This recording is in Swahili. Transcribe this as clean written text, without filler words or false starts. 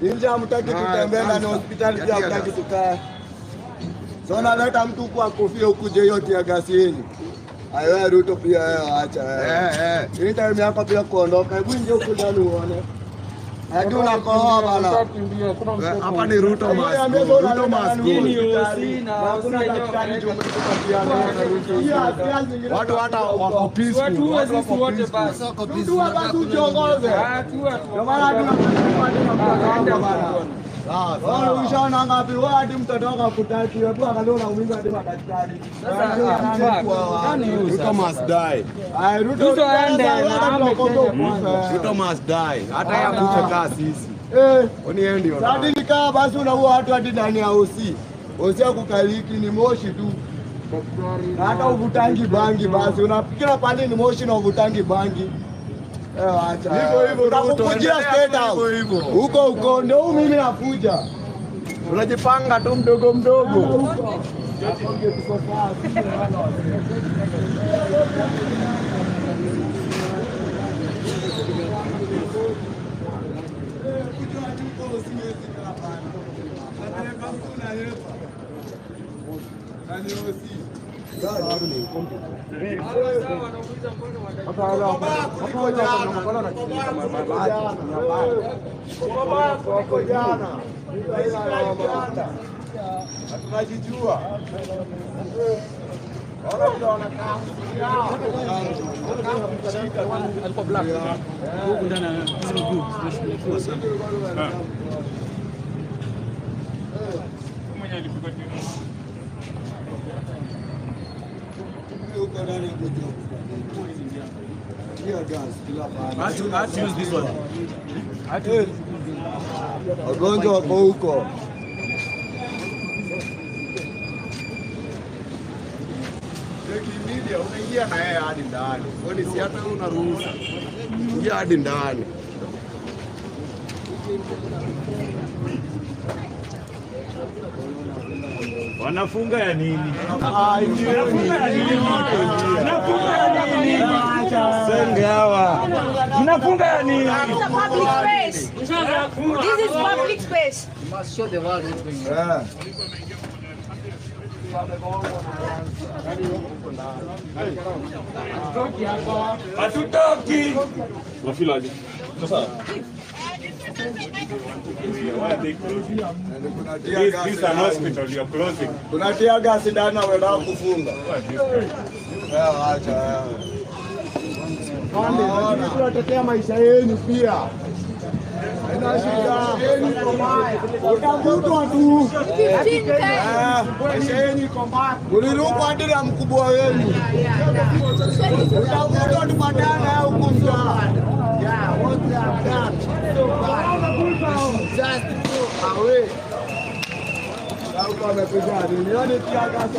Nje hamtaki tutembee ndani ya hospitali pia hamtaki tukae. So naleta mtu huku akufie huku je hiyo tear gas yenu. Ayo Ruto pia wewe acha wewe. Hii time yako pia kuondoka. Hebu ingia huku ndani uone. Hadi unakohoa bana. Hapa ni Ruto must go. Ruto must go. Hakuna daktari juu umetupatia. Watu hata wako peaceful. Watu Watu sisi wako wote peaceful. basi. Mtu wa basi ujiongoze. Ndio maana tunataka bana. Sawa Wewe sawa. ushaona ngapi wewe hadi mtoto wako hakutaki, wewe angalia unaumiza hadi madaktari. Ruto must die. Ay, Ruto Ruto aende na ame Kenya kwanza. Ruto must die. Hata yeye akufe kaa sisi. Eh, Kwani yeye ndio sasa nani? nikaa basi unaua watu hadi ndani ya OC. OC hakukaliki ni moshi tu. Na hata uvutangi bangi basi unakila pale ni moshi na uvutangi bangi. Eh, acha. Hivyo hivyo Ruto, Tutakukujia endelea State tu House. hivyo hivyo. Huko huko ndio huu mimi nakuja. Tunajipanga tu mdogo mdogo. Tunajijua. Huku ndani hizi miguu zinashughulikiwa sana. Huko ndani kuja. Tear gas kila pahali. Wagonjwa wako huko. Media unaingia na yeye hadi ndani. Kwani si hata wewe unaruhusa. Ingia hadi ndani. Wanafunga ya nini? Ah, Wanafunga ya nini? Mnafunga ya nini? Senge hawa. Mnafunga ya nini? It's a public space. This is public space. Eh. Hatutoki. Why are they closing? Kuna tear This, gas this is an ndani. hospital, you are closing. Kuna tear gas ndani na wanataka kufunga. Eh, acha. Lakini tunatetea maisha yenu pia. Haina shida. Utavutwa tu. 15K. Eh, Maisha yenu iko mbaya. Ulirukwa hadi na mkubwa wenu. Utavutwa tupatane huku mtaa. Yeah, what they have done. So bad. Just go away. Huko amepiga nini? Yaani tear gas.